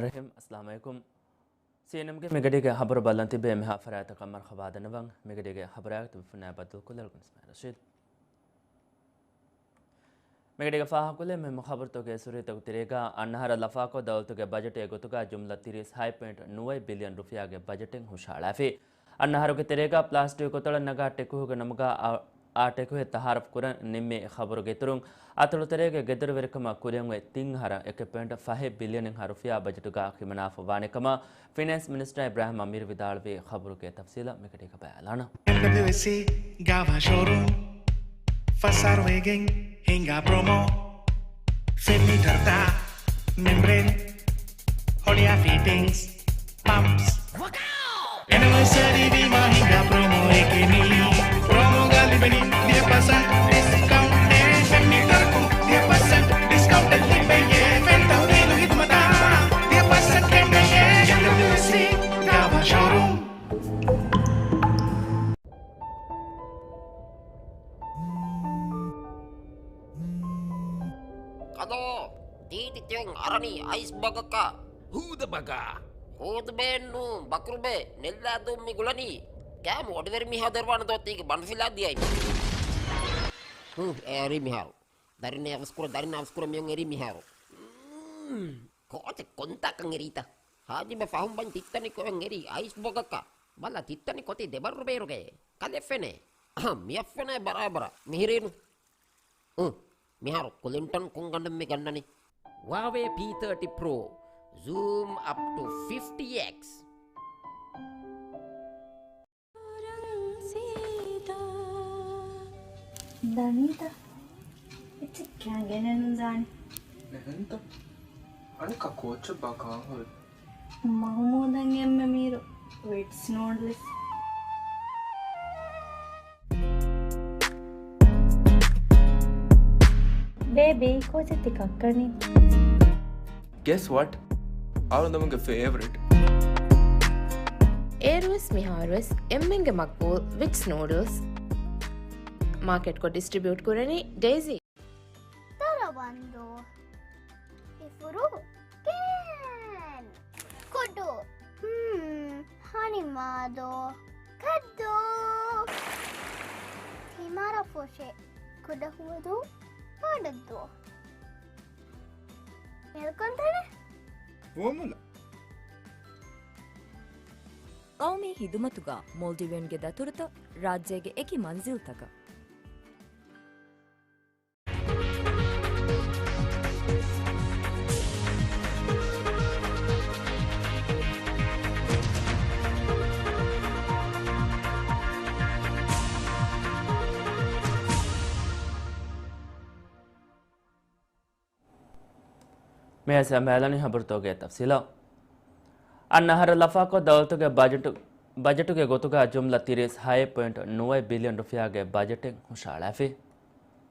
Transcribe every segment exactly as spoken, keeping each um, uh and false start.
ރަޙީމް، އައްސަލާމު ޢަލައިކުމް. ސީއެންއެމްގެ މިގަޑީގެ ޚަބަރު ބަލަން ތިބޭ. މިހާ ފަރާތަކަށް މަރުޙަބާ ދަންނަވަން. މިގަޑީގެ ޚަބަރާގެ ތިބިފުންނާ ބައްދަލުކޮށްލަ ރަސްމާ ރަޝީދު. މިގަޑީގެ ފާހަގަކޮށްލެވޭ މުހިއްމު ޚަބަރުތަކުގެ ސުރުޚީތަކުގެ ތެރޭގަ، އަންނަ އަހަރަށް ލަފާކޮށް ދައުލަތުގެ ބަޖެޓުގެ ގޮތުގަ ޖުމްލަ ތިރީސް ހަތް ޕޮއިންޓް ނުވައެއް ބިލިއަން ރުފިޔާގެ ބަޖެޓެއް ހުށަހަޅާފި. އަންނަ އަހަރުގެ ތެރޭގަ ޕްލާސްޓިކް ކޮތަޅަށް ނަގާ ޓެކުހުގެ ނަމުގަ އާ، އާ ޓެކުހެއް ތައާރަފް ކުރަން ނިންމި ޚަބަރުގެ އިތުރުން، އަތޮޅުތެރޭގެ ގެދޮރުވެރިކަމަށް ކުރިއަށް އޮތް ތިން އަހަރަށް އެކެއް ޕޮއިންޓް ފަހެއް ބިލިއަނެއްހާ ރުފިޔާ ބަޖެޓުގަ ހިމަނާފަ ވާނެ ކަމަށް ފިނޭންސް މިނިސްޓަރ އިބްރާހިމް އަމީރު ވިދާޅުވި. ޚަބަރުގެ ތަފްސީލަށް މިގަޑީގަ ބައިވެލާނަން. އެމްޑަބްލިއުއެސްސީ ގާވާ ޝޯރޫމް ފަސް އަހަރު ވެގެން ހިނގާ ޕްރޮމޯ. ފެން މީޓަރުތައް، މެމްބްރޭން، ހޮޅިއާ ފިޓިންގްސް، ޕަމްޕްސް. އެނިވަރސަރީ ވީމާ ހިނގާ ޕްރޮމޯއެކޭ މީ. ޕްރޮމޯގަ ލިބެނީ ވިހި ޕަސެންޓް ޑިސްކައުންޓެއް. ފެން މީޓަރަކުން ވިހި ޕަސެންޓް ޑިސްކައުންޓެއް ލިބެޔޭ. ފެން ތަހުލީލު ޚިދުމަތާ ވިހި ޕަސެންޓް ކެނޑެޔޭ. އެމްޑަބްލިއުއެސްސީ ގާވާ ޝޯރޫމް. ކަލޯ، ދީދި ތިޔަން އަރަނީ އައިސް ބަގަކަށް. ހޫދަ ބަގާ. ހޫދުބޭއެއްނޫން، ބަކުރުބޭ، ނެއްލާދޫން މި ގުޅަނީ. ކާމު އޮޑިވެރި މީހާ ދޮރުވާނެ ދޯ ތީގެ ބަނޑުފިލާ ދިޔައިމަ. ހު، އެ އެރީ މިހާރު. ދަރިން އަވަސްކުރަ، ދަރިން އަވަސްކުރަ މިޔޮން އެރީ މިހާރު. ކޯޗެއް ކޮންތާކަން އެރީތަ؟ ހާޖިބެ ފަހުން ބަން ތިއްތަނި ކޮއެން އެރީ އައިސް ބޮގަކަށް. ބަލަ ތިއްތަނި ކޮތީ ދެބަށް ރުބޭރުގައޭ. ކަލެފެނޭ. އަހަ، މިއަށްފެނޭ ބަރާބަރަށް. މިހިރީނު. އު، މިހާރު ކުލިންޓަން ކުންގަނޑުން މި ގަންނަނީ. ހުއާވޭ ޕީ ތާޓީ ޕްރޯ. ޒޫމް އަޕް ޓު ފިފްޓީ އެކްސް. ދަނީތަ؟ އެއްޗެއް ކިޔާން ގެނެއްނު ދާނެ. ނެހެންތަ؟ އަނެއްކާ ކޯޗަށް ބާ ކާން ހުރި؟ މަހުމޫދަށް އެންމެ މީރު ވިޓްސް ނޫޑްލްސް. ބޭބީ، ކޯޗެއް ތި ކައްކަނީ؟ Guess what? އަޅުގަނޑުގެ ފޭވަރިޓް. އޭރުވެސް މިހާރުވެސް އެންމެންގެ މަގްބޫލް ވިޓްސް ނޫޑްލްސް. މާކެޓްކޮށް ޑިސްޓްރިބިއުޓް ކުރަނީ ޑެއިސީ. ދަރަވަންދޫ. އިފުރު. ކޭން. ކުޑު. ހްމް. ހަނިމާދޯ. ކައްދޫ. ތިމަރަފުށި. ކުޑަހުވަދޫ. ޕާޑައްދޫ. މެލްކޮންތަނެ. ފޯމުލަ. ގައުމީ ހިދުމަތުގަ މޯލްޑިވިއަންގެ ދަތުރުތައް ރާއްޖޭގެ އެކި މަންޒިލްތަކަށް. މިއަސް އަމާލަނި ހަބަރުތަކުގެ ތަފްސީލަށް. އަންނަ އަހަރަށް ލަފާކޮށް ދައުލަތުގެ ބަޖެޓު، ބަޖެޓުގެ ގޮތުގަ ޖުމްލަ ތިރީސް ހައެއް ޕޮއިންޓް ނުވައެއް ބިލިއަން ރުފިޔާގެ ބަޖެޓެއް ހުށަހަޅާފި.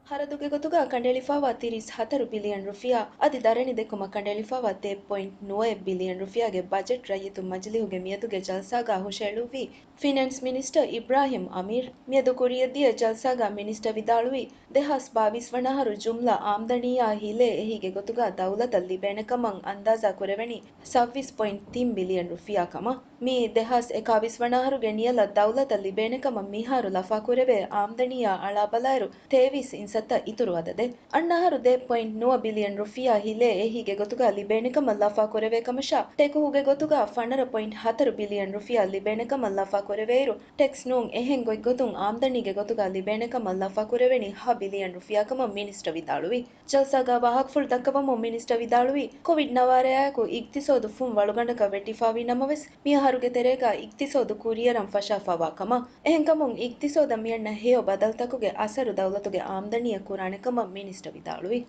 ޚަރަދުގެ ގޮތުގަ ކަނޑައެޅިފައިވާ ތިރީސް ހަތަރު ބިލިއަން ރުފިޔާ އަދި ދަރަނި ދެއްކުމަށް ކަނޑައެޅިފައިވާ ދެ ޕޮއިންޓް ނުވައެއް ބިލިއަން ރުފިޔާގެ ބަޖެޓް ރައްޔިތު މަޖިލީހުގެ މިއަދުގެ ޖަލްސާގަ ހުށައެޅުއްވީ. ފިނޭންސް މިނިސްޓަރ އިބްރާހިމް އަމީރް މިއަދު ކުރިއަށްދިޔަ ޖަލްސާގަ މިނިސްޓަރ ވިދާޅުވީ، ދެހާސް ބާވީސް ވަނަ އަހަރު ޖުމްލަ އާމްދަނީއާ ހިލޭ އެހީގެ ގޮތުގަ ދައުލަތަށް ލިބޭނެ ކަމަށް އަންދާޒާ ކުރެވެނީ ސައްވީސް ޕޮއިންޓް ތިން ބިލިއަން ރުފިޔާ ކަމަށް. މިއީ ދެހާސް އެކާވީސް ވަނަ އަހަރުގެ ނިޔަލަށް ދައުލަތަށް ލިބޭނެ ކަމަށް މިހާރު ލަފާ ކުރެވޭ އާމްދަނީއާ އަޅާބަލާއިރު، ތޭވީސް އިންސައްތަ އިތުރު އަދަދެއް. އަންނަ އަހަރު ދެ ޕޮއިންޓް ނުވަ ބިލިއަން ރުފިޔާ ހިލޭ އެހީގެ ގޮތުގަ ލިބޭނެ ކަމަށް ލަފާ ކުރެވޭ ކަމަށާ، ޓެކުހުގެ ގޮތުގަ ފަނަރަ ޕޮއިންޓް ހަތަރު ބިލިއަން ރުފިޔާ ލިބޭނެ ކަމަށް ލަފާ ކުރެވޭއިރު، ޓެކްސް ނޫން އެހެން ގޮތްގޮތުން އާމްދަނީގެ ގޮތުގަ ލިބޭނެ ކަމަށް ލަފާ ކުރެވެނީ ހަ ބިލިއަން ރުފިޔާ ކަމަށް މިނިސްޓަރ ވިދާޅުވި. ޖަލްސާގަ ވާހަކަފުޅު ދައްކަވަމުން މިނިސްޓަރ ވިދާޅުވީ، ކޮވިޑް ނަވާރައާއެކު އިގްތިސޯދު ފުން ވަޅުގަނޑަކަށް ވެއްޓިފައިވި ނަމަވެސް، މިއަހަރުގެ ތެރޭގަ އިގްތިސޯދު ކުރިއަރަން ފަށާފައިވާ ކަމަށް. އެހެންކަމުން، އިގްތިސޯދަށް މިއަންނަ ހެޔޮ ބަދަލުތަކުގެ އަސަރު ދައުލަތުގެ އާމްދަނީއަށް ކުރާނެ ކަމަށް މިނިސްޓަރ ވިދާޅުވި.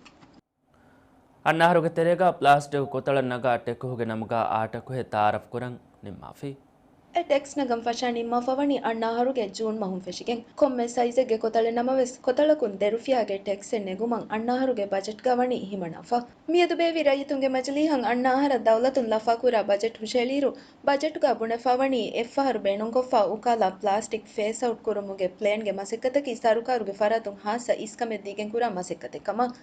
އަންނަ އަހަރުގެ ތެރޭގަ ޕްލާސްޓިކް ކޮތަޅަށް ނަގާ ޓެކުހުގެ ނަމުގަ އާ ޓެކުހެއް ތައާރަފް ކުރަން ނިންމާފި. އެ ޓެކްސް ނަގަން ފަށާ ނިންމާފަވަނީ އަންނަ އަހަރުގެ ޖޫން މަހުން ފެށިގެން. ކޮންމެ ސައިޒެއްގެ ކޮތަޅެއް ނަމަވެސް، ކޮތަޅަކުން ދެ ރުފިޔާގެ ޓެކްސެއް ނެގުމަށް އަންނަ އަހަރުގެ ބަޖެޓްގަ ވަނީ ހިމަނާފަ. މިއަދު ބޭއްވި ރައްޔިތުންގެ މަޖިލީހަށް އަންނަ އަހަރަށް ދައުލަތުން ލަފާކުރާ ބަޖެޓް ހުށައެޅިއިރު، ބަޖެޓުގަ ބުނެފަވަނީ އެއްފަހަރު ބޭނުންކޮށްފަ އުކާލާ ޕްލާސްޓިކް ފޭސް އައުޓް ކުރުމުގެ ޕްލޭންގެ މަސައްކަތަކީ ސަރުކާރުގެ ފަރާތުން ހާއްސަ އިސްކަމެއް ދީގެން ކުރާ މަސައްކަތެއް ކަމަށް.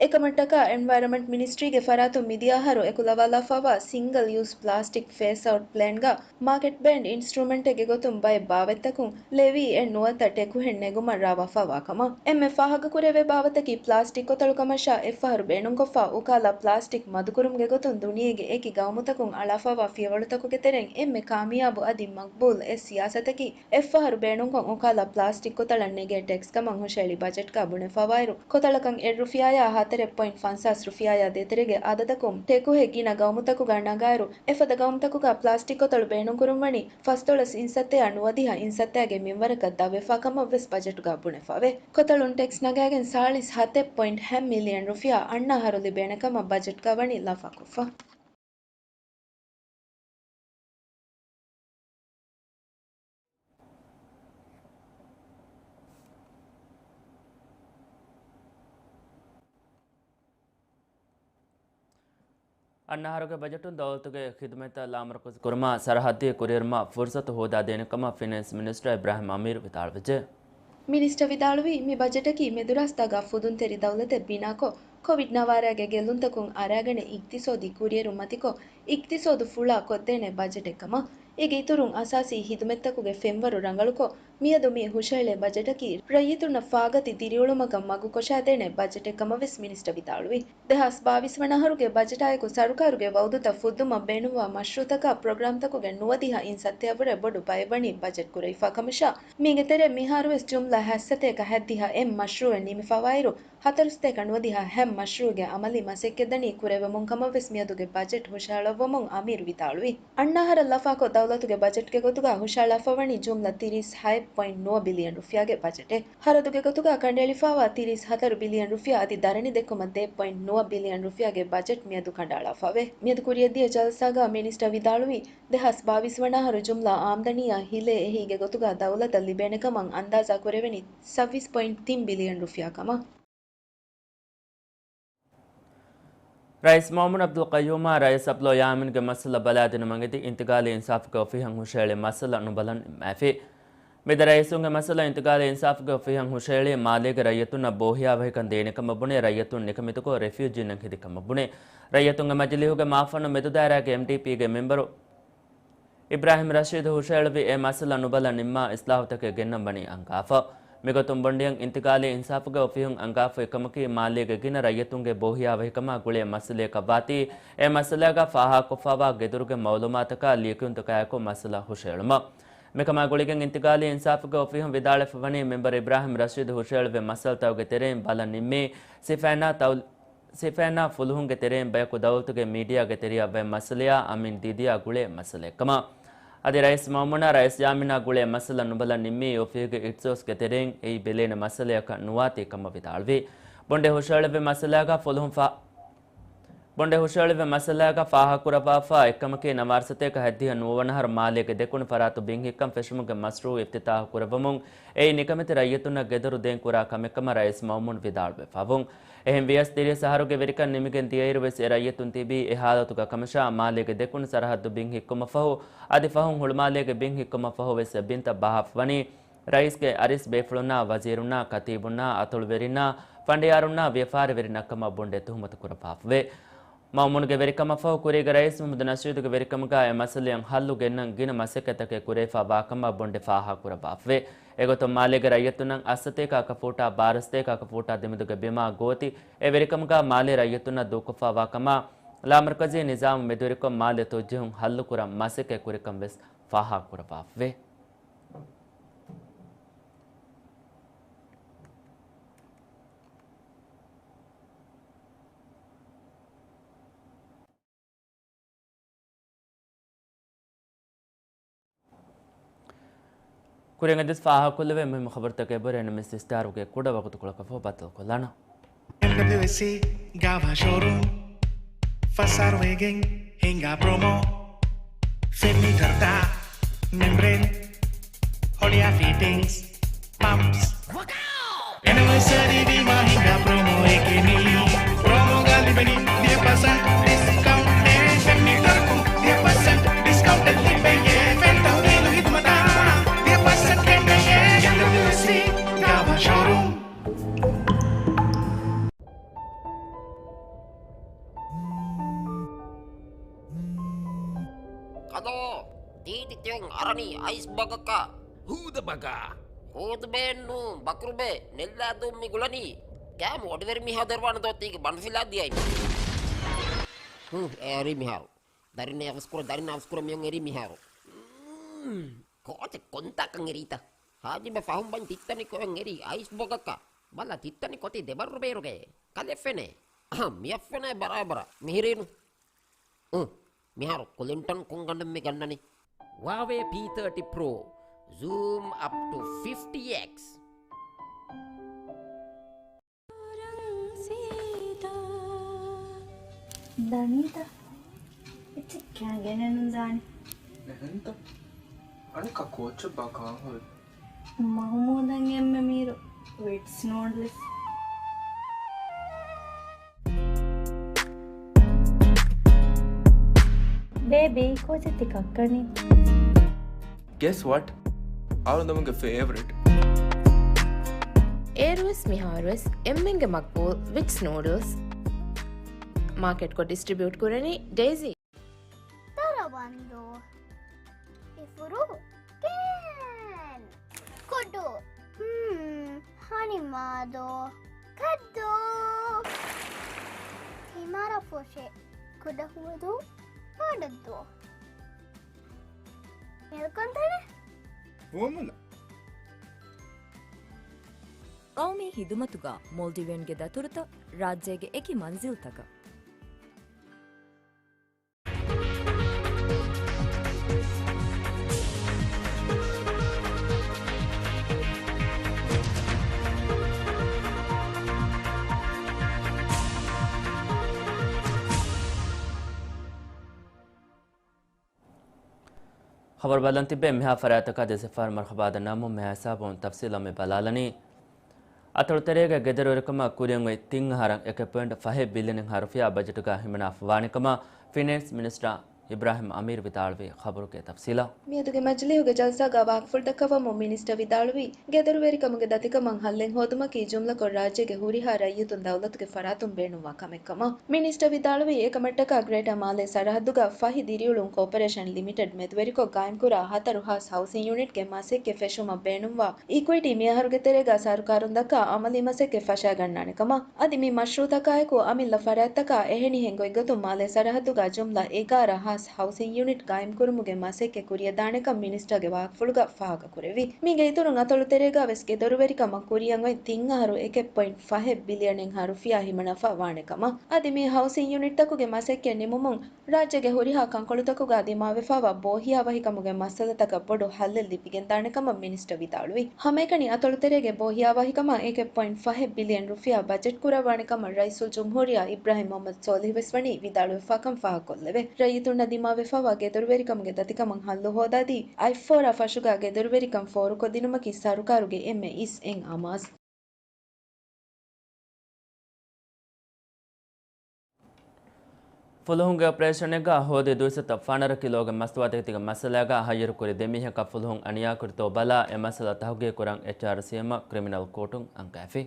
އެކަމަށްޓަކާ އެންވަޔަރަމަންޓް މިނިސްޓްރީގެ ފަރާތުން މިދިޔަ އަހަރު އެކުލަވާލާފައިވާ ސިންގަލް ޔޫސް ޕްލާސްޓިކް ފޭސް އައުޓް ޕްލޭންގަ މާކެޓް ބޭންޑް އިންސްޓްރުމެންޓެއްގެ ގޮތުން ބައެއް ބާވަތްތަކުން ލެވީ އެ ނުވަތަ ޓެކުހެއް ނެގުމަށް ރާވާފައިވާ ކަމަށް. އެންމެ ފާހަގަކުރެވޭ ބާވަތަކީ ޕްލާސްޓިކް ކޮތަޅު ކަމަށާ އެއްފަހަރު ބޭނުންކޮށްފަ އުކާލާ ޕްލާސްޓިކް މަދުކުރުމުގެ ގޮތުން ދުނިޔޭގެ އެކި ގައުމުތަކުން އަޅާފައިވާ ފިޔަވަޅުތަކުގެ ތެރެއިން އެންމެ ކާމިޔާބު އަދި މަގްބޫލް އެއް ސިޔާސަތަކީ އެއްފަހަރު ބޭނުންކޮށް އުކާލާ ޕްލާސްޓިކް ކޮތަޅަށް ނެގޭ ޓެކްސް ކަމަށް ހުށައެޅި ބަޖެޓްގަ ބުނެފަވާއިރު، ކޮތަޅަކަށް އެއް ރުފިޔާޔާ ހަތަރެއް ޕޮއިންޓް ފަންސާސް ރުފިޔާޔާ ދޭތެރޭގެ އަދަދަކުން ޓެކުހެއް ގިނަ ގައުމުތަކުގަ ނަގާއިރު، އެފަދަ ގައުމުތަކުގަ ޕްލާސްޓިކް ކޮތަޅު ބޭނުންކުރުންވަނީ ފަސްދޮޅަސް އިންސައްތަޔާ ނުވަދިހަ އިންސައްތަޔާގެ މިންވަރަކަށް ދަށްވެފާ ކަމަށް ވެސް ބަޖެޓުގަ ބުނެފަވޭ. ކޮތަޅުން ޓެކްސް ނަގާގެން ސާޅީސް ހަތެއް ޕޮއިންޓް ހަތް މިލިއަން ރުފިޔާ އަންނަ އަހަރު ލިބޭނެ ކަމަށް ބަޖެޓްގަ ވަނީ ލަފާކޮށްފަ. އަންނަ އަހަރުގެ ބަޖެޓުން ދައުލަތުގެ ޚިދުމަތްތައް ލާމަރުކަޒު ކުރުމާ، ސަރަހައްދީ ކުރިއެރުމަށް ފުރުސަތު ހޯދާދޭނެ ކަމަށް ފިނޭންސް މިނިސްޓަރ އިބްރާހިމް އަމީރު ވިދާޅުވެއްޖެ. މިނިސްޓަރ ވިދާޅުވީ، މި ބަޖެޓަކީ މެދުރާސްތާގަ ފުދުންތެރި ދައުލަތެއް ބިނާކޮށް، ކޮވިޑް ނަވާރައިގެ ގެއްލުންތަކުން އަރާގަނެ އިޤްތިޞާދީ ކުރިއެރުން މަތިކޮށް، އިޤްތިޞާދު ފުޅާ ކޮށްދޭނެ ބަޖެޓެއް ކަމަށް. އޭގެ އިތުރުން އަސާސީ ޚިދުމަތްތަކުގެ ފެންވަރު ރަނގަޅުކޮށް، މިއަދު މި ހުށަހެޅޭ ބަޖެޓަކީ ރައްޔިތުންނަށް ފާގަތި ދިރިއުޅުމަކަށް މަގުކޮށާދޭނެ ބަޖެޓެއް ކަމަށް ވެސް މިނިސްޓަރ ވިދާޅުވި. ދެހާސް ބާވީސް ވަނަ އަހަރުގެ ބަޖެޓާއެކު ސަރުކާރުގެ ވައުދުތައް ފުއްދުމަށް ބޭނުންވާ މަޝްރޫއުތަކާ ޕްރޮގްރާމްތަކުގެ ނުވަދިހަ އިންސައްތަޔަށްވުރެ ބޮޑު ބައެއް ވަނީ ބަޖެޓް ކުރެވިފާ ކަމަށާ، މީގެ ތެރޭ މިހާރުވެސް ޖުމްލަ ހަތްސަތޭކަ ހަތްދިހަ އެއް މަޝްރޫއެއް ނިމިފަވާއިރު، ހަތަރުސަތޭކަ ނުވަދިހަ ހަތް މަޝްރޫއުގެ އަމަލީ މަސައްކަތްދަނީ ކުރެވެމުން ކަމަށް ވެސް މިއަދުގެ ބަޖެޓް ހުށަހަޅައްވަމުން އަމީރު ވިދާޅުވި. އަންނަ އަހަރަށް ލަފާކޮށް، ދައުލަތުގެ ބަޖެޓްގެ ގޮތުގަ ހުށަހަޅާފަވަނީ ޖުމްލަ ތިރީސް ހަތް ޕޮއިންޓް ނުވަ ބިލިއަން ރުފިޔާގެ ބަޖެޓެއް. ޚަރަދުގެ ގޮތުގަ ކަނޑައެޅިފައިވާ ތިރީސް ހަތަރު ބިލިއަން ރުފިޔާ އަދި ދަރަނި ދެއްކުމަށް ދެ ޕޮއިންޓް ނުވަ ބިލިއަން ރުފިޔާގެ ބަޖެޓް މިއަދު ކަނޑައަޅާފަވޭ. މިއަދު ކުރިއަށްދިޔަ ޖަލްސާގަ މިނިސްޓަރ ވިދާޅުވީ، ދެހާސް ބާވީސް ވަނަ އަހަރު ޖުމްލަ އާމްދަނީއާ ހިލޭ އެހީގެ ގޮތުގަ ދައުލަތަށް ލިބޭނެ ކަމަށް އަންދާޒާ ކުރެވެނީ ސައްވީސް ޕޮއިންޓް ތިން ބިލިއަން ރުފިޔާ ކަމަށް. ރައީސް މައުމޫން އަބްދުލް ޤައްޔޫމާ ރައީސް އަބްދުﷲ ޔާމީންގެ މައްސަލަ ބަލާދިނުމަށް އެދި، އިންތިގާލީ އިންސާފުގެ އޮފީހަށް ހުށަހެޅި މައްސަލަ ނުބަލަން ނިންމާފި. މި ދެ ރައީސުންގެ މައްސަލަ އިންތިގާލީ އިންސާފުގެ އޮފީހަށް ހުށަހެޅި މާލޭގެ ރައްޔިތުންނަށް ބޯހިޔާވަހިކަން ދޭނެ ކަމަށް ބުނެ، ރައްޔިތުން ނިކަމެތިކޮށް ރެފިއުޖީންނަށް ހެދި ކަމަށް ބުނެ. ރައްޔިތުންގެ މަޖިލީހުގެ މާފަންނު މެދުދާއިރާގެ އެމްޑީޕީގެ މެމްބަރު އިބްރާހިމް ރަޝީދު ހުށަހެޅުއްވި އެ މައްސަލަ ނުބަލަން ނިންމާ އިސްލާހުތަކެއް ގެންނަން ވަނީ އަންގާފަ. މިގޮތުން ބޮނޑިއަށް އިންތިގާލީ އިންސާފުގެ އޮފީހުން އަންގާފައި ކަމަކީ، މާލޭގެ ގިނަ ރައްޔިތުންގެ ބޯހިޔާވަހިކަމާ ގުޅޭ މައްސަލަޔަކަށް ވާތީ، އެ މައްސަލައިގަ ފާހަގަކޮށްފައިވާ ގެދޮރުގެ މައުލޫމާތަކާ ލިޔެކިޔުންތަކާއެކު މައްސަލަ ހުށަހެޅުމަށް. މިކަމާ ގުޅިގެން އިންތިގާލީ އިންސާފުގެ އޮފީހުން ވިދާޅުވެފަ ވަނީ، މެމްބަރު އިބްރާހިމް ރަޝީދު ހުށަހެޅުއްވި މައްސަލަތަކުގެ ތެރެއިން ބަލަން ނިންމީ ސިފައިންނާ ތައު-، ސިފައިންނާ ފުލުހުންގެ ތެރެއިން ބަޔަކު ދައުލަތުގެ މީޑިއާގެ ތެރެއަށް ވައި މައްސަލަޔާ އަމީން ދީދީއާ ގުޅޭ މައްސަލައެއްކަމަށް. އަދި ރައީސް މައުމޫނާ ރައީސް ޔާމީނާ ގުޅޭ މައްސަލަ ނުބަލަން ނިންމީ އޮފީހުގެ އިޚްތިޞާޞްގެ ތެރެއިން އެއީ ބެލޭނެ މައްސަލަޔަކަށް ނުވާތީ ކަމަށް ވިދާޅުވި. ބޮނޑެ ހުށަހެޅުއްވި މައްސަލައިގަ ފުލުހުން ފާ-، ބޮނޑެ ހުށަހެޅުއްވި މައްސަލައިގަ ފާހަގަކުރައްވާފަ އެއްކަމަކީ، ނަވާރަ ސަތޭކަ ހަތްދިހަ ނުވަވަނަ އަހަރު މާލޭގެ ދެކުނު ފަރާތު ބިން ހިއްކަން ފެށުމުގެ މަޝްރޫއު އިފްތިތާޙު ކުރެއްވަމުން އެއީ ނިކަމެތި ރައްޔިތުންނަށް ގެދޮރު ދޭން ކުރާ ކަމެއްކަމަށް ރައީސް މައުމޫން ވިދާޅުވެފަވުން. އެހެން ވިޔަސް ތިރީސް އަހަރުގެ ވެރިކަން ނިމިގެން ދިޔައިރު ވެސް އެ ރައްޔިތުން ތިބީ އެ ހާލަތުގަ ކަމަށާ، މާލޭގެ ދެކުނު ސަރަހައްދު ބިން ހިއްކުމަށްފަހު، އަދި ފަހުން ހުޅުމާލޭގެ ބިން ހިއްކުމަށްފަހު ވެސް އެ ބިންތައް ބަހާފަ ވަނީ، ރައީސްގެ އަރިސް ބޭފުޅުންނާ، ވަޒީރުންނާ، ކަތީބުންނާ، އަތޮޅުވެރިންނާ، ފަނޑިޔާރުންނާ، ވިޔަފާރިވެރިންނަށްކަމަށް ބޮނޑެ ތުހުމަތު ކުރައްވާފަވޭ. މައުމޫންގެ ވެރިކަމަށްފަހު ކުރީގެ ރައީސް މުޙައްމަދު ނަޝީދުގެ ވެރިކަމުގަ އެ މައްސަލައަށް ހައްލު ގެންނަން ގިނަ މަސައްކަތްތަކެއް ކުރެވިފަ ވާކަމަށް ބޮނޑެ ފާހަގަކުރައްވާފަވޭ. އެގޮތުން މާލޭގެ ރައްޔިތުންނަށް އަށްސަތޭކަ އަކަ ފޫޓާ ބާރަ ސަތޭކަ އަކަ ފޫޓާ ދެމެދުގެ ބިމާ ގޯތި އެ ވެރިކަމުގަ މާލޭ ރައްޔިތުންނަށް ދޫކޮށްފަ ވާކަމަށް، ލާމަރުކަޒީ ނިޒާމު މެދުވެރިކޮށް މާލެ ތޮއްޖެހުން ހައްލުކުރަން މަސައްކަތް ކުރިކަން ވެސް ފާހަގަކުރައްވާފަވޭ. ކުރިން އަދިސް ފާހަގަކޮށްލެވޭ މުހިއްމު ޚަބަރުތަކެއް ބުރޭ ނިމިސް ސިސްޓާރުގެ ކުޑަ ވަގުތުކޮޅަކަށްފަހު ބައްދަލުކޮށްލާނަން. އެމްޑަބްލިއު އެސް ސީ ގާވާ ޝޯރޫމް ފަސް އަހަރު ވެގެން ހިނގާ ޕްރޮމޯ. ފެން މީޓަރުތައް، މެމްބްރޭން، ހޮޅިއާ ފިޓިންގްސް، ޕަމްޕްސް. އެނިވަރސަރީ ވީމާ ހިނގާ ޕްރޮމޯއެކޭ މީ. ޕްރޮމޯގަ ލިބެނީ ދިހަ ޕަސެންޓް ޑިސްކައުންޓެއް. ފެން މީޓަރަކުން ދިހަ ޕަސެންޓް ޑިސްކައުންޓެއް ލިބެޔޭ. ފެން ތަހުލީލު ހިދުމަތާ ދިހަ ޕަސެންޓް ކެނޑެޔޭ. އެމްޑަބްލިއު އެސް ސީ ގާވާ ޝޯރޫމް. ތީ ތިތިއޮން އަރަނީ އައިސް ބަގަކަށް. ހޫދަ ބަގާ. ހޫދުބޭން ނޫން، ބަކުރުބޭ، ނެއްލާދޫން މި ގުޅަނީ. ކާމު އޮޑިވެރި މީހާ ދެރުވާނެ ދޯ ތީގެ ބަނޑުފިލާ ދިޔައި. ހު، އެ އެރީ މިހާރު. ދަރިން އަވަސްކުރ، ދަރިން އަވަސްކުރ މިއޮން އެރީ މިހާރު. މް، ކޯޗެ ކޮންތާކަން އެރީތަ؟ ހާޖިބަ ފަހުން ބަން ތިއްތަނި ކޮއެން އެރީ އައިސް ބަގަކަށް. ބަލަ ތިއްތަނި ކޮތި ދެބަރު ބޭރުގައޭ. ކަލެ ފެނޭ. އަހަ، މިއަށް ފެނޭ ބަރާބަރަށް. މިހިރީނު. އު، މިހާރު ކުލިންޓަން ކޮންގަނޑެއް މި ގަންނަނީ؟ ހުއާވޭ ޕީ ތާޓީ ޕްރޯ، zoom up to fifty X. ދަނީތަ؟ އެއްޗެއް ކާ ގެނެއްނު ދާނެ. އެހެންތަ؟ އަނެއްކާ ކޯޗެއް ބާ ކާހޮއެއް؟ މަހުމޫދަށް އެންމެ މީރު ވިޓްސް ނޫޑްލްސް. ބޭބީ، ކޯޗެއް ތި ކައްކަނީ؟ Guess what? އަޅުގަނޑުގެ ފޭވަރިޓް. އޭރުވެސް މިހާރުވެސް އެންމެންގެ މަގްބޫލް ވިޓްސް ނޫޑްލްސް. މާކެޓްކޮށް ޑިސްޓްރިބިއުޓް ކުރަނީ ޑޭޒީ. ދަރަވަންދޫ. އިފުރު. ކޭން. ކުޑު. ހުން. ހަނިމާދޯ. ކައްދޫ. ތިމަރަފުށި. ކުޑަހުވަދޫ. ބޮޑަށްދޫ. މެލްކޮންތަނެ. ފޯމުލަ. ގައުމީ ހިދުމަތުގަ މޯލްޑިވިއަންގެ ދަތުރުތައް ރާއްޖޭގެ އެކި މަންޒިލްތަކަށް. ޚަބަރު ބަލަން ތިއްބެ މިހާ ފަރާތަކާ ދެސިފަހަރު މަރުޙަބާ ދަންނަވަމުން މިހާ ހިސާބުން ތަފްސީލަށް މި ބަލާލަނީ. އަތޮޅު ތެރޭގަ ގެދޮރުވެރިކަމަށް ކުރިއަށް އޮތް ތިން އަހަރަށް އެކެއް ޕޮއިންޓް ފަހެއް ބިލިއަނެއް ހާ ރުފިޔާ ބަޖެޓުގަ ހިމަނާފަ ވާނެ ކަމަށް ފިނޭންސް މިނިސްޓަރ އިބްރާހިމް އަމީރު ވިދާޅުވި. ޚަބަރުގެ ތަފްސީލަށް. މިއަދުގެ މަޖިލީހުގެ ޖަލްސާގަ ވާހަކަފުޅު ދައްކަވަމުން މިނިސްޓަރ ވިދާޅުވީ، ގެދޮރުވެރިކަމުގެ ދަތިކަމަށް ހައްލެއް ހޯދުމަކީ ޖުމްލަކޮށް ރާއްޖޭގެ ހުރިހާ ރައްޔިތުން ދައުލަތުގެ ފަރާތުން ބޭނުންވާ ކަމެއް ކަމަށް. މިނިސްޓަރ ވިދާޅުވީ، އެކަމަށްޓަކާ ގްރޭޓާ މާލޭ ސަރަހައްދުގަ ފަހި ދިރިއުޅުން ކޯޕަރޭޝަން ލިމިޓެޑް މެދުވެރިކޮށް ގާއިމްކުރާ ހަތަރު ހާސް ހައުސިން ޔުނިޓްގެ މަސައްކަތް ފެށުމަށް ބޭނުންވާ އިކުއިޓީ މިއަހަރުގެ ތެރޭގަ ސަރުކާރުން ދައްކާ އަމަލީ މަސައްކަތް ފަށާގަންނާނެ ކަމަށް. އަދި މި މަޝްރޫއުތަކާއެކު އަމިއްލަ ފަރާތްތަކާ އެހެނިހެން ގޮތްގޮތުން މާލޭ ސަރަހައްދުގަ ޖުމްލަ އެގާރަ ހާސް ހައުސިން ޔުނިޓް ގާއިމްކުރުމުގެ މަސައްކަތް ކުރިއަށްދާނެކަން މިނިސްޓަރގެ ވާހަކަފުޅުގަ ފާހަގަކުރެއްވި. މީގެ އިތުރުން އަތޮޅު ތެރޭގަ ވެސް ގެދޮރުވެރިކަމަށް ކުރިއަށް އޮތް ތިން އަހަރު އެކެއް ޕޮއިންޓް ފަހެއް ބިލިއަނެއްހާ ރުފިޔާ ހިމަނާފަ ވާނެ ކަމަށް. އަދި މި ހައުސިން ޔުނިޓްތަކުގެ މަސައްކަތް ނިމުމުން ރާއްޖޭގެ ހުރިހާ ކަންކޮޅުތަކުގަ ދިމާވެފައިވާ ބޯހިޔާވަހިކަމުގެ މައްސަލަތަކަށް ބޮޑު ހައްލެއް ލިބިގެންދާނެ ކަމަށް މިނިސްޓަރ ވިދާޅުވި. ހަމައެކަނި އަތޮޅު ތެރޭގެ ބޯހިޔާވަހިކަމަށް އެކެއް ޕޮއިންޓް ފަހެއް ބިލިއަން ރުފިޔާ ބަޖެޓް ކުރައްވާނެ ކަމަށް ރައީސުލްޖުމްހޫރިއްޔާ އިބްރާހިމް މުޙައްމަދު ސޯލިހު ވެސް ވަނީ ވިދާޅުވެފާކަން ފާހަގަކޮށްލެވޭ. ރައްޔިތުންނަށް ދިމާވެފައިވާ ގެދޮރުވެރިކަމުގެ ދަތިކަމަށް ހައްލު ހޯދާދީ، އަތްފޯރާ ފަށުގަ ގެދޮރުވެރިކަން ފޯރުކޮށްދިނުމަކީ ސަރުކާރުގެ އެންމެ އިސް އެއް އަމާޒު. ފުލުހުންގެ އޮޕަރޭޝަނެއްގަ ހޯދި ދުއިސައްތަ ފަނަރަ ކިލޯގެ މަސްތުވާތަކެތީގެ މައްސަލައިގަ ހައްޔަރުކުރި ދެ މީހަކަށް ފުލުހުން އަނިޔާކުރިތޯ ބަލާ، އެ މައްސަލަ ތަހުގީގުކުރަން އެޗްއާރްސީއެމްއަށް ކްރިމިނަލް ކޯޓުން އަންގައިފި.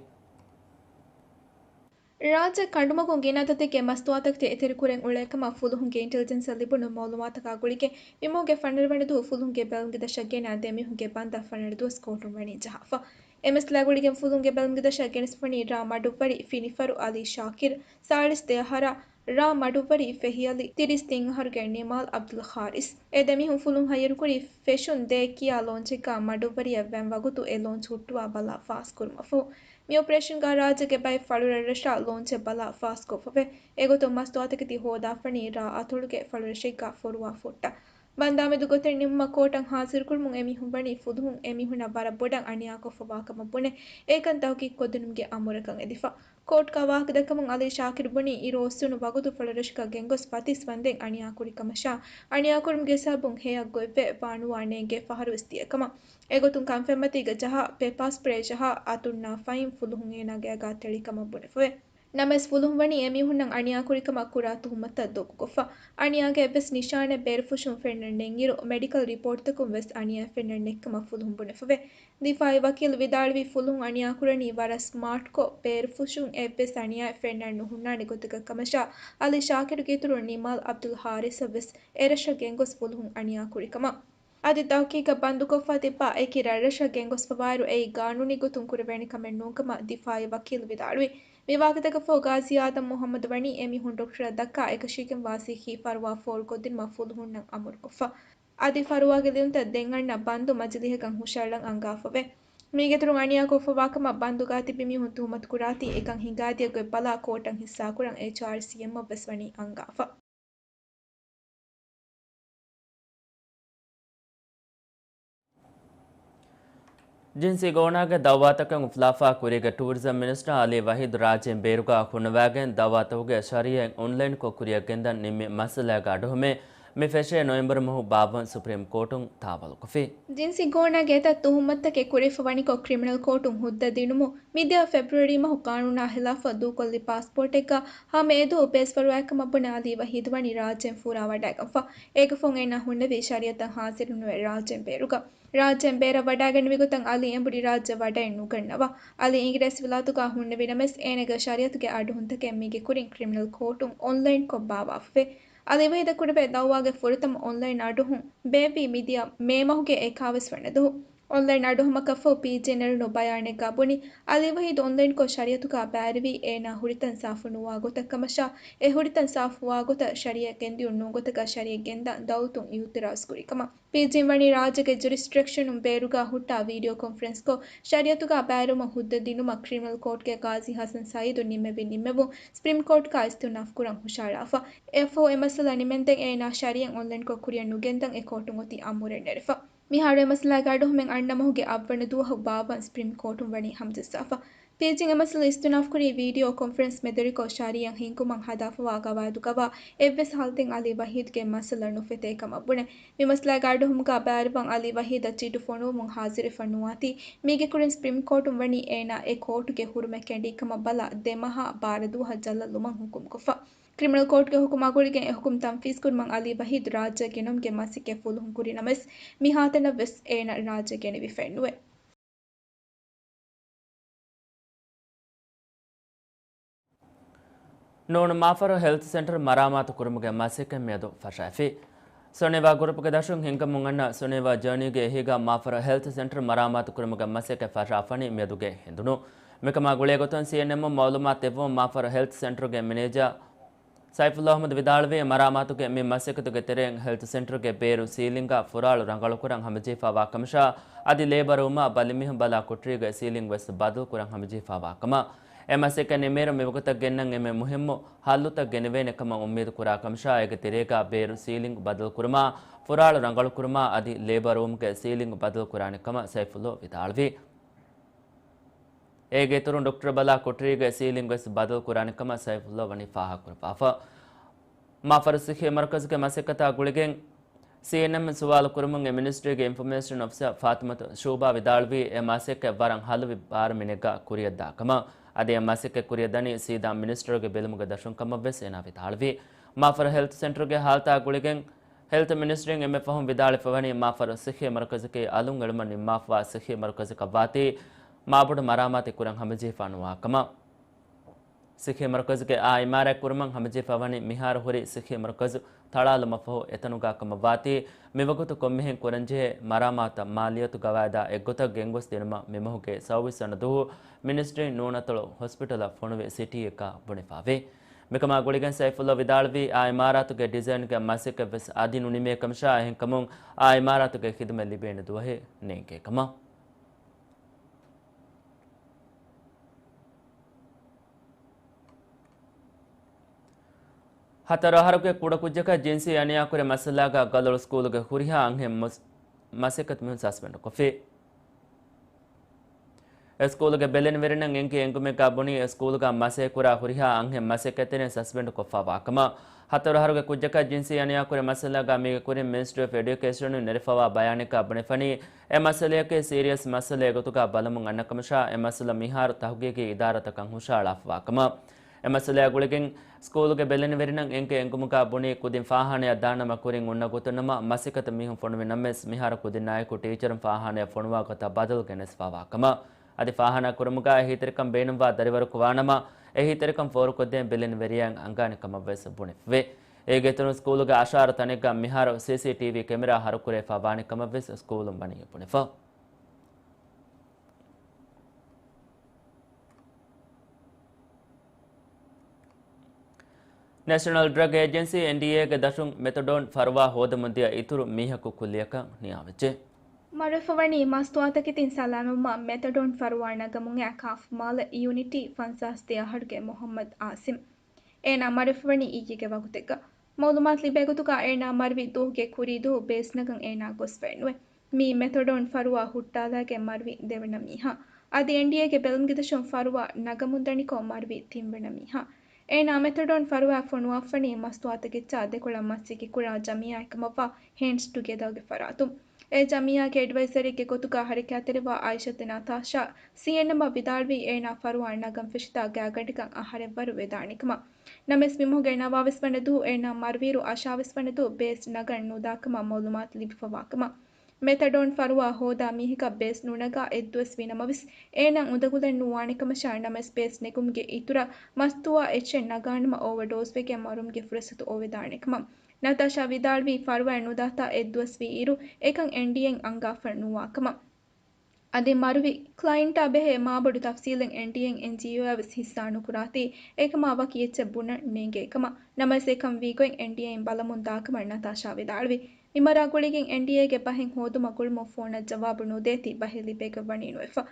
ރާއްޖެ ކަނޑުމަގުން ގިނަތަކެއްގެ މަސްތުވާތަކެތި އެތެރެކުރެން އުޅޭކަމަށް ފުލުހުންގެ އިންޓެލިޖެންސަށް ލިބުނު މައުލޫމާތަކާ ގުޅިގެން، މިމަހުގެ ފަނަރަ ވަނަ ދުވަހު ފުލުހުންގެ ބެލުންގެ ދަށަށް ގެނައި ދެ މީހުންގެ ބަންދާ ފަނަރަ ދުވަސް ކޯޓުން ވަނީ ޖަހާފަ. އެ މައްސަލާ ގުޅިގެން ފުލުހުންގެ ބެލުންގެ ދަށަށް ގެނެސްފަނީ ރ. މަޑުއްވަރި ފިނިފަރު އަލީ ޝާކިރު، ސާޅީސް ދެ އަހަރާ، ރ. މަޑުއްވަރި ފެހިއަލި، ތިރީސް ތިން އަހަރުގެ ނިމާލް އަބްދުލް ޚާރިސް. އެ ދެމީހުން ފުލުހުން ހައްޔަރުކުރީ ފެޝުން ދޭ ކިޔާ ލޯންޗެއްގަ މަޑުއްވަރިއަށް ވަން ވަގުތު އެ ލޯންޗް ހުއްޓުވާ ބަލާ ފާސްކުރުމަށްފަހު. މި އޮޕަރޭޝަންގަ ރާއްޖޭގެ ބައެއް ފަޅުރަށްރަށާ ލޯންޗެއް ބަލާ ފާސްކޮށްފަވޭ. އެގޮތުން މަސްތުވާތަކެތި ހޯދާފަނީ ރ. އަތޮޅުގެ ފަޅުރަށެއްގަ ފޮރުވާ ފުއްޓަށް. ބަންދާމެދު ގޮތެއް ނިމުމަށް ކޯޓަށް ހާޒިރުކުރުމުން އެމީހުން ވަނީ ފުލުހުން އެމީހުންނަށް ވަރަށް ބޮޑަށް އަނިޔާކޮށްފަވާކަމަށް ބުނެ، އެކަން ތަހުގީގުކޮށްދިނުމުގެ އަމުރަކަށް އެދިފަ. ކޯޓްގަ ވާހަކަދައްކަމުން އަލީ ޝާކިރު ބުނީ، އިރު އޮއްސުނު ވަގުތު ފަޅުރަށަކަށް ގެންގޮސް ފަތިސް ވަންދެން އަނިޔާކުރިކަމަށާ، އަނިޔާކުރުމުގެ ސަބަބުން ހެޔަށް ގޮތްވެ ވާނުވާ ނޭނގޭ ފަހަރުވެސް ދިޔަކަމަށް. އެގޮތުން ކަންފަތްމަތީގަ ޖަހާ ޕެޕާ ސްޕްރޭ ޖަހާ އަތުންނާ ފައިން ފުލުހުން އޭނާގެ އަގާ ތެޅިކަމަށް ބުނެފަވޭ. ނަމަވެސް ފުލުހުން ވަނީ އެމީހުންނަށް އަނިޔާކުރިކަމަށް ކުރާ ތުހުމަތުތައް ދޮގުކޮށްފަ. އަނިޔާގެ އެއްވެސް ނިޝާނެއް ބޭރުފުށުން ފެންނަން ނެތްއިރު، މެޑިކަލް ރިޕޯޓްތަކުން ވެސް އަނިޔާ ފެންނަން ނެތްކަމަށް ފުލުހުން ބުނެފަވޭ. ދިފާއީ ވަކީލު ވިދާޅުވީ ފުލުހުން އަނިޔާކުރަނީ ވަރަށް ސްމާޓްކޮށް، ބޭރުފުށުން އެއްވެސް އަނިޔާއެއް ފެންނަން ނުހުންނާނެ ގޮތަކަށް ކަމަށާ، އަލީ ޝާކިރުގެ އިތުރުން ނިމާލް އަބްދުލް ހާރިސަށް ވެސް އެރަށަށް ގެންގޮސް ފުލުހުން އަނިޔާކުރިކަމަށް. އަދި ތަހުޤީޤަށް ބަންދުކޮށްފަ ތިއްބާ އެކި ރަށްރަށަށް ގެންގޮސްފަވާއިރު، އެއީ ގާނޫނީ ގޮތުން ކުރެވޭނެ ކަމެއް ނޫންކަމަށް ދިފާއީ ވަކީލު ވިދާޅުވި. މި ވާހަކަތަކަށްފަހު ގާޒީ އާދަމް މުޙައްމަދު ވަނީ އެމީހުން ޑޮކްޓަރަށް ދައްކާ އެކަށީގެންވާ ސިއްހީ ފަރުވާ ފޯރުކޮށްދިނުމަށް ފުލުހުންނަށް އަމުރުކޮށްފަ. އަދި ފަރުވާގެ ލިޔުންތައް ދެން އަންނަ ބަންދު މަޖިލީހަކަށް ހުށައަޅަން އަންގާފަވޭ. މީގެއިތުރުން އަނިޔާ ކޮށްފަވާކަމަށް ބަންދުގާ ތިބި މީހުން ތުހުމަތު ކުރާތީ އެކަން ހިނގާދިޔަ ގޮތް ބަލާ ކޯޓަށް ހިއްސާކުރަން އެޗްއާރްސީއެމްއަށް ވެސް ވަނީ އަންގާފަ. ޖިންސީ ގޯނާގެ ދައުވާތަކަށް އުފުލާފާ ކުރީގެ ޓޫރިޒަމް މިނިސްޓަރ އަލީ ވަހީދު ރާއްޖޭން ބޭރުގަ ހުންނަވައިގެން ދައުވާތަކުގެ ޝަރީއަތް އޮންލައިންކޮށް ކުރިއަށް ގެންދަން ނިންމި މައްސަލައިގެ އަޑުހުމެއް މި ފެށޭ ނޮވެމްބަރު މަހު ބާއްވަން ސުޕްރީމް ކޯޓުން ތާވަލުކޮށްފި. ޖިންސީ ގޯނާގެ އެތައް ތުހުމަތުތަކެއް ކުރެވިފަ ވަނިކޮށް ކްރިމިނަލް ކޯޓުން ހުއްދަ ދިނުމުން މިދިޔަ ފެބްރުއަރީ މަހު ޤާނޫނާ ޚިލާފަށް ދޫކޮށްލި ޕާސްޕޯޓެއްގަ ހަމަ އެދުވަހު ބޭސްފަރުވާއެއްކަމަށް ބުނެ އަލީ ވަހީދު ވަނީ ރާއްޖޭން ފުރާ ވަޑައިގަންފަ. އޭގެ ފަހުން އޭނާ ހުންނެވީ ޝަރީއަތަށް ހާޒިރުނުވެ ރާއްޖޭން ބޭރުގަ. ރާއްޖޭން ބޭރަށް ވަޑައިގެންނެވި ގޮތަށް އަލީ އެނބުރި ރާއްޖެ ވަޑައެއް ނުގަންނަވާ. އަލީ އިނގިރޭސިވިލާތުގަ ހުންނެވި ނަމަވެސް، އޭނާގެ ޝަރީއަތުގެ އަޑުހުންތަކެއް މީގެ ކުރިން ކްރިމިނަލް ކޯޓުން އޮންލައިންކޮށް ބާއްވާފަވޭ. އަލީ ވަހީދަށް ކުރެވޭ ދައުވާގެ ފުރަތަމަ އޮންލައިން އަޑުހުން ބޭއްވީ މިދިޔަ މޭ މަހުގެ އެކާވީސް ވަނަ ދުވަހު. އޮންލައިން އަޑުހުމަކަށްފަހު ޕީޖީ ނެރުނު ބަޔާނެއްގަ ބުނި، އަލީ ވަހީދު އޮންލައިންކޮށް ޝަރީއަތުގަ ބައިވެރިވީ އޭނާ ހުރިތަން ސާފު ނުވާ ގޮތަށް ކަމަށާ، އެ ހުރިތަން ސާފުވާ ގޮތަށް ޝަރީއަތް ގެންދިއުން ނޫން ގޮތަކަށް ޝަރީއަތް ގެންދަން ދައުލަތުން އިއުތިރާޒު ކުރި ކަމަށް. ޕީޖީން ވަނީ ރާއްޖޭގެ ޖުރިސްޑިކްޝަނުން ބޭރުގަ ހުއްޓާ ވީޑިއޯ ކޮންފަރެންސްކޮށް، ޝަރީއަތުގަ ބައިވެރިވުމަށް ހުއްދަ ދިނުމަށް ކްރިމިނަލް ކޯޓްގެ ގާޒީ ހަސަން ސައީދު ނިންމެވި ނިންމެވުން ސްޕްރީމް ކޯޓްގަ އިސްތިއުނާފް ކުރަން ހުށަހަޅާފަ. އެއަށްފަހު އެ މައްސަލަ ނިމެންދެން އޭނާ ޝަރީއަތް އޮންލައިންކޮށް ކުރިއަށް ނުގެންދަން އެ ކޯޓުން އޮތީ އަމުރެއް ނެރެފަ. މިހާރު އެ މައްސަލާގެ އަޑުހުމެއް އަންނަ މަހުގެ އަށްވަނަ ދުވަހު ބާއްވަން ސްޕްރީމް ކޯޓުން ވަނީ ހަމަޖައްސާފަ. ޕީޖީން އެ މައްސަލަ އިސްތިއުނާފްކުރީ ވީޑިއޯ ކޮންފަރެންސް މެދުވެރިކޮށް ޝަރީއަތް ހިންގުމަށް ހަދާފަވާ ގަވާއިދުގަވާ އެއްވެސް ހައްލުތައް އަލީ ވަހީދުގެ މައްސަލަ ނުފެތޭ ކަމަށް ބުނެ. މި މައްސަލާގެ އަޑުހުމުގަ ބައިވެރިވާން އަލީ ވަހީދަށް ޗިއްޓު ފޮނުވުމުން ހާޒިރުވެފަ ނުވާތީ، މީގެ ކުރިން ސްޕްރީމް ކޯޓުން ވަނީ އޭނާ އެ ކޯޓުގެ ހުރުމަތް ކެނޑީ ކަމަށް ބަލާ ދެ މަހާ ބާރަ ދުވަހަށް ޖައްލަށް ލުމަށް ހުކުމްކޮށްފަ. ކްރިމިނަލް ކޯޓްގެ ހުކުމާ ގުޅިގެން އެ ހުކުމް ތަންފީޒްކުރުމަށް އަލީ ވަހީދު ރާއްޖެ ގެނައުމުގެ މަސައްކަތް ފުލުހުން ކުރި ނަމަވެސް، މިހާތަނަށް ވެސް އޭނާ ރާއްޖެ ގެނެވިފައެއް ނުވޭ. ނޫނު މާފަރު ހެލްތު ސެންޓަރު މަރާމާތު ކުރުމުގެ މަސައްކަތް މިއަދު ފަށައިފި. ސުނޭވާ ގްރޫޕްގެ ދަށުން ހިންގަމުން އަންނަ ސުނޭވާ ޖާނީގެ އެހީގަ މާފަރު ހެލްތު ސެންޓަރު މަރާމާތު ކުރުމުގެ މަސައްކަތް ފަށާފަނީ މިއަދުގެ ހިނދުނު. މިކަމާ ގުޅޭގޮތުން ސީއެންއެމްއަށް މައުލޫމާތު ދެއްވުމުން މާފަރު ހެލްތު ސެންޓަރުގެ މެނޭޖާ ސައިފުﷲ އަޙްމަދު ވިދާޅުވީ، މަރާމާތުގެ މި މަސައްކަތުގެ ތެރެއިން ހެލްތު ސެންޓަރުގެ ބޭރު ސީލިންގ ފުރާޅު ރަނގަޅުކުރަން ހަމަޖެހިފަވާ ކަމަށާ، އަދި ލޭބަރ ރޫމާ ބަލިމީހުން ބަލާ ކޮޓަރީގެ ސީލިން ވެސް ބަދަލުކުރަން ހަމަޖެހިފަވާ ކަމަށް. އެ މަސައްކަތް ނިމޭއިރު މިވަގުތަށް ގެންނަން އެންމެ މުހިއްމު ހައްލުތައް ގެނެވޭނެ ކަމަށް އުއްމީދު ކުރާ ކަމަށާ، އޭގެ ތެރޭގަ ބޭރު ސީލިން ބަދަލުކުރުމާ، ފުރާޅު ރަނގަޅުކުރުމާ އަދި ލޭބަރ ރޫމްގެ ސީލިން ބަދަލުކުރާނެ ކަމަށް ސައިފުﷲ ވިދާޅުވި. އޭގެ އިތުރުން ޑޮކްޓަރު ބަލާ ކޮޓަރީގެ ސީލިން ވެސް ބަދަލު ކުރާނެ ކަމަށް ސައިފުﷲ ވަނީ ފާހަގަކުރައްވާފަ. މާފަރު ސިއްހީ މަރުކަޒުގެ މަސައްކަތާ ގުޅިގެން ސީއެންއެމް ސުވާލު ކުރުމުން އެ މިނިސްޓްރީގެ އިންފޮމޭޝަން އޮފިސަރ ފާތިމަތު ޝޫބާ ވިދާޅުވީ، އެ މަސައްކަތް ވަރަށް ހަލުވި ބާރު މިނެއްގަ ކުރިއަށްދާ ކަމަށް. އަދި އެ މަސައްކަތް ކުރިއަށްދަނީ ސީދާ މިނިސްޓަރުގެ ބެލުމުގެ ދަށުން ކަމަށް ވެސް އޭނާ ވިދާޅުވި. މާފަރު ހެލްތު ސެންޓަރުގެ ހާލަތާ ގުޅިގެން ހެލްތު މިނިސްޓްރީން އެންމެ ފަހުން ވިދާޅުވެފަވަނީ، މާފަރު ސިއްހީ މަރުކަޒަކީ އަލުން އެޅުމަށް ނިންމާފަވާ ސިއްހީ މަރުކަޒަކަށް ވާތީ، މާބޮޑު މަރާމާތެއް ކުރަން ހަމަޖެހިފަ ނުވާ ކަމަށް. ސިއްހީ މަރުކަޒުގެ އާ އިމާރާތް ކުރުމަށް ހަމަޖެހިފަވަނީ، މިހާރު ހުރި ސިއްހީ މަރުކަޒު ތަޅާލުމަށްފަހު އެތަނުގަ ކަމަށް ވާތީ، މިވަގުތު ކޮންމެހެން ކުރަންޖެހޭ މަރާމާތަށް މާލިޔަތު ގަވާއިދާ އެއްގޮތަށް ގެންގޮސްދިނުމަށް މިމަހުގެ ސައުވީސް ވަނަ ދުވަހު މިނިސްޓްރީން ނޫނަތޮޅު ހޮސްޕިޓަލަށް ފޮނުވި ސިޓީއެއްގަ ބުނެފަވޭ. މިކަމާ ގުޅިގެން ސައިފުﷲ ވިދާޅުވީ، އާ އިމާރާތުގެ ޑިޒައިންގެ މަސައްކަތް ވެސް އަދި ނުނިމޭ ކަމަށާ، އެހެންކަމުން އާ އިމާރާތުގެ ޚިދުމަތް ލިބޭނެ ދުވަހެއް ނޭނގޭ ކަމަށް. ހަތަރު އަހަރުގެ ކުޑަކުއްޖަކަށް ޖިންސީ އަނިޔާކުރި މައްސަލާގަ ގަލޮޅު ސްކޫލުގެ ހުރިހާ އަންހެން މަސް-، މަސައްކަތު މީހުން ސަސްޕެންޑް ކޮށްފި. އެ ސްކޫލުގެ ބެލެނިވެރިންނަށް އެނގި އެނގުމެއްގަ ބުނީ، އެ ސްކޫލުގަ މަސައްކަތް ކުރާ ހުރިހާ އަންހެން މަސައްކަތްތެރިން ސަސްޕެންޑް ކޮށްފަވާ ކަމަށް. ހަތަރު އަހަރުގެ ކުއްޖަކަށް ޖިންސީ އަނިޔާކުރި މައްސަލާގަ މީގެ ކުރިން މިނިސްޓްރީ އޮފް އެޑިއުކޭޝަނުން ނެރެފަވާ ބަޔާނެއްގަ ބުނެފަނީ، އެ މައްސަލަޔަކީ ސީރިއަސް މައްސަލައެއް ގޮތުގަ ބަލަމުން އަންނަ ކަމަށާ، އެ މައްސަލަ މިހާރު ތަހުގީގީ އިދާރާތަކަށް ހުށަހަޅާފަވާ ކަމަށް. އެމައްސަލައާ ގުޅިގެން ސްކޫލުގެ ބެލެނިވެރިންނަށް އެންގެ އެނގުމުގާ ބުނީ، ކުދިން ފާހާނަޔަށް ދާނަމަ ކުރިން އޮންނަ ގޮތުން ނަމަ، މަސައްކަތު މީހުން ފޮނުވި ނަމަވެސް، މިހާރު ކުދިންނާއެކު ޓީޗަރުން ފާހާނަޔަށް ފޮނުވާ ގޮތަށް ބަދަލު ގެނެސްފަވާ ކަމަށް. އަދި ފާހާނާ ކުރުމުގާ އެހީތެރިކަން ބޭނުންވާ ދަރިވަރަކު ވާނަމަ، އެހީތެރިކަން ފޯރުކޮށްދޭން ބެލެނިވެރިޔާއިން އަންގާނެ ކަމަށްވެސް ބުނެފެވޭ. އޭގެ އިތުރުން ސްކޫލުގެ އަށާރަ ތަނެއްގަ މިހާރު ސީސީޓީވީ ކެމެރާ ހަރުކުރެވިފަ ވާނެ ކަމަށްވެސް ސްކޫލުން ވަނީ ބުނެފަ. ނޭޝަނަލް ޑްރަގް އޭޖެންސީ، އެންޑީއޭގެ ދަށުން މެތަޑޯން ފަރުވާ ހޯދަމުންދިޔަ އިތުރު މީހަކު ކުއްލިއަކަށް ނިޔާވެއްޖެ. މަރުވެފަވަނީ މަސްތުވާތަކެތިން ސަލާމަތްވާ މެތަޑޯން ފަރުވާ ނަގަމުން އައި ކާފުމާލެ ޔުނިޓީ ފަންސާސް ދިހަ އަހަރުގެ މުހައްމަދު އާސިމް. އޭނާ މަރުވެފަވަނީ އިއްޔެގެ ވަގުތެއްގަ. މައުލޫމާތު ލިބޭ ގޮތުގަ އޭނާ މަރުވި ދުވަހުގެ ކުރީ ދުވަހު ބޭސް ނަގަން އޭނާ ގޮސްފައެއް ނުވޭ. މީ މެތަޑޯން ފަރުވާ ހުއްޓާލާގެން މަރުވި ދެވަނަ މީހާ. އަދި އެންޑީއޭގެ ބެލުމުގެ ދަށުން ފަރުވާ ނަގަމުންދަނިކޮށް މަރުވި ތިންވަނަ މީހާ. އޭނާ މެތަޑޯން ފަރުވާ ފޮނުވާފަނީ މަސްތުވާތަކެއްޗާ ދެކޮޅަށް މަސްއެކި ކުރާ ޖަމިއްޔާއެއް ކަމަށްވާ ހޭންޑްސް ޓުގެދާގެ ފަރާތުން. އެ ޖަމިއްޔާގެ އެޑްވައިޒަރެއްގެ ގޮތުގަ ހަރަކާތްތެރިވާ އައިޝަތު ނަތާޝާ ސީއެންއެމްއަށް ވިދާޅުވީ އޭނާ ފަރުވާ ނަގަން ފެށިތާ ގާތްގަނޑަކަށް އަހަރެއްވަރު ވެދާނެ ކަމަށް. ނަމަވެސް މި މަހުގެ ނަވާވީސް ވަނަ ދުވަހު އޭނާ މަރުވިއިރު އަށާވީސް ވަނަ ދުވަހު ބޭސް ނަގަން ނުދާ ކަމަށް މައުލޫމާތު ލިބިފަވާ ކަމަށް. މެތަޑޯން ފަރުވާ ހޯދާ މީހަކަށް ބޭސް ނުނަގާ އެއްދުވަސް ވީ ނަމަވެސް، އޭނާ އުނދަގުލެއް ނުވާނެ ކަމަށާ، ނަމަވެސް ބޭސް ނެގުމުގެ އިތުރަށް މަސްތުވާ އެއްޗެއް ނަގާނަމަ އޯވަރޑޯސްވެގެން މަރުވުމުގެ ފުރުސަތު އޮވެދާނެ ކަމަށް. ނަތާޝާ ވިދާޅުވީ ފަރުވާއެއް ނުދާތާ އެއްދުވަސް ވީއިރު އެކަން އެންޑީއޭއިން އަންގާފަ ނުވާ ކަމަށް. އަދި މަރުވި ކްލައިންޓާ ބެހޭ މާބޮޑު ތަފްސީލެއް އެންޑީއޭއިން އެންޖީއޯއާ ވެސް ހިއްސާ ނުކުރާތީ، އެކަމާ ވަކި އެއްޗެއް ބުނަން ނޭނގޭ ކަމަށް. ނަމަވެސް އެކަން ވީގޮތް އެންޑީއޭއިން ބަލަމުން ދާކަމަށް ނަތާޝާ ވިދާޅުވި. މި މަރާ ގުޅިގެން އެންޑީއޭގެ ބަހެއް ހޯދުމަށް ގުޅުމުން ފޯނަށް ޖަވާބު ނުދޭތީ ބަހެއް ލިބޭގޮތް ވަނީ ނުވެފަ.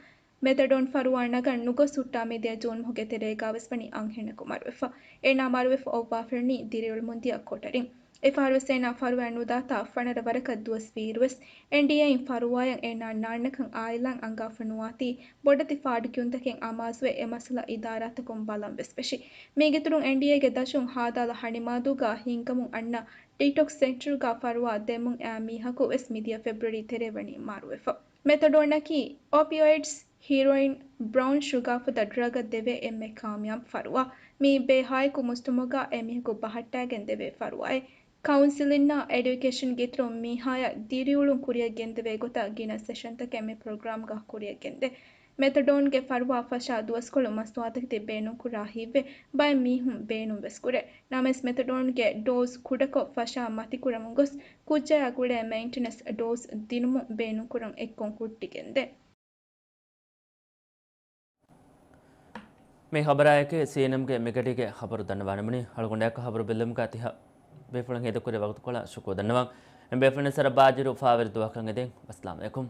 މެތަޑޯން ފަރުވާ ނަގަން ނުގޮސް ހުއްޓާ މިދިޔަ ޖޫން މަހުގެ ތެރޭގާވެސް ވަނީ އަންހެނަކު މަރުވެފަ. އޭނާ މަރުވެފަ އޮއްވާފައިވަނީ ދިރިއުޅެމުންދިޔަ ކޮޓަރިން. އެފަހަރުވެސް އޭނާ ފަރުވާ ނުދާތާ ފަނަރަ ވަރަކަށް ދުވަސް ވީއިރުވެސް، އެންޑީއޭއިން ފަރުވާއަށް އޭނާ ނާންނަކަން އާއިލާއިން އަންގާފަ ނުވާތީ، ބޮޑެތި ފާޑުކިޔުންތަކެއް އަމާޒުވެ، އެ މައްސަލަ އިދާރާތަކުން ބަލަން ވެސް ފެށި. މީގެއިތުރުން އެންޑީއޭގެ ދަށުން ހާދާލަ ހަނިމާދޫގާ ހިންގަމުން އަންނަ ޑީޓޮކްސް ސެންޓަރުގާ ފަރުވާ ދެމުން އައި މީހަކު ވެސް މިދިޔަ ފެބްރުއަރީ ތެރޭ ވަނީ މަރުވެފަ. މެތަޑޯނަކީ އޮޕިއޮއިޑްސް، ހީރޮއިން، ބްރައުން ޝުގާ ފަދަ ޑްރަގަށް ދެވޭ އެންމެ ކާމިޔާބު ފަރުވާ. މީ ބޭހާއެކު މުޖްތަމަޢުގާ އެމީހަކު ބަހައްޓާގެން ދެވޭ ފަރުވާއެއް. ކައުންސިލިންނާ އެޑިއުކޭޝަންގެ އިތުރުން މީހާޔަށް ދިރިއުޅުން ކުރިއަށް ގެންދެވޭ ގޮތަށް ގިނަ ސެޝަންތަކެއް މި ޕްރޮގްރާމްގާ ކުރިއަށް ގެންދޭ. މެތަޑޯންގެ ފަރުވާ ފަށާ ދުވަސްކޮޅު މަސްތުވާތަކެތި ބޭނުންކުރާ ހިތްވެ، ބައެއް މީހުން ބޭނުން ވެސް ކުރޭ. ނަމަވެސް މެތަޑޯންގެ ޑޯޒް ކުޑަކޮށް ފަށާ މަތިކުރަމުން ގޮސް، ކުއްޖާޔާ ގުޅޭ މެއިންޓެނަންސް ޑޯޒް ދިނުމުން ބޭނުންކުރަން އެއްކޮށް ހުއްޓިގެންދޭ. މި ޚަބަރާއެކީ ސީއެންއެމްގެ މިގަޑީގެ ޚަބަރު ދަންނަވާނަމުނީ. އަޅުގަނޑު އެކަ ޚަބަރު ބެއްލެވުމުގަ ތިހާ ބޭފުޅުން ހޭދަކުރި ވަގުތުކޮޅަށް ޝުކުރު ދަންނަވަން. އެން ބޭފުޅުން ސަރަ ބާޖިރު ފާވެރި ދުވަހަކަށް އެދެން. ވައްސަލާމް އަލައިކުމް.